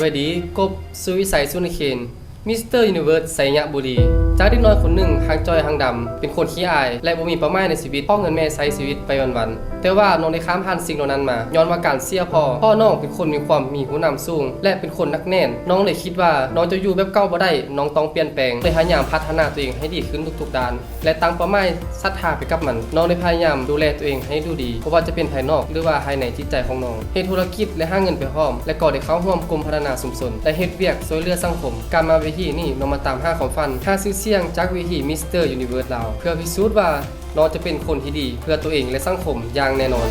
ສະບາຍດີ ກົບ ສຸວິໄສ ສຸນະເຄນ ມິສເຕີ Universe ໄຊຍະບູລີ. ຈາກເດັກນ້ອຍຄົນໜຶ່ງ ຮ່າງຈ່ອຍຮ່າງດຳ ເປັນຄົນຂີ້ອາຍ ແລະ ບໍ່ມີເປົ້າໝາຍໃນຊີວິດ, ຂໍເງິນແມ່ໃຊ້ຊີວິດໄປວັນໆ. ແຕ່ວ່ານ້ອງໄດ້ຂ້າມຜ່ານສິ່ງເຫຼົ່ານັ້ນມາ ຍ້ອນວ່າການເຊຍພໍ່. ພໍ່ນ້ອງເປັນຄົນມີຄວາມມີຜູ້ນຳສູງ ແລະ ເປັນຄົນໜັກແໜ້ນ. ນ້ອງໄດ້ຄິດວ່ານ້ອງຈະຢູ່ແບບເກົ່າບໍ່ໄດ້, ນ້ອງຕ້ອງປ່ຽນແປງ. ໄດ້ພະຍາຍາມພັດທະນາຕົວເອງໃຫ້ດີຂຶ້ນທຸກໆດ້ານ ແລະ ຕັ້ງເປົ້າໝາຍສັດທາໄປກັບມັນ. ນ້ອງໄດ້ພະຍາຍາມດູແລຕົວເອງໃຫ້ດູດີ, ບໍ່ວ່າຈະເປັນພາຍນອກ ຫຼືວ່າພາຍໃນຈິດໃຈຂອງນ້ອງ. ເຮັດທຸລະກິດ ແລະ ຫາເງິນໄປພ້ອມ ແລະ ກໍໄດ້ເຂົ້າຮ່ວມກຸ່ມພັດທະນາຊຸມຊົນ ແລະ ເຮັດວຽກຊ່ວຍເຫຼືອສັງຄົມ. ການມາເວທີນີ້ ນ້ອງມາຕາມຫາຄວາມຝັນ, ຫາຊື່ສຽງຈາກເວທີ Mister Universe ລາວ ເພື່ອພິສູດວ່ານ້ອງຈະເປັນຄົນທີ່ດີເພື່ອຕົວເອງ ແລະ ສັງຄົມຢ່າງແນ່ນອນ.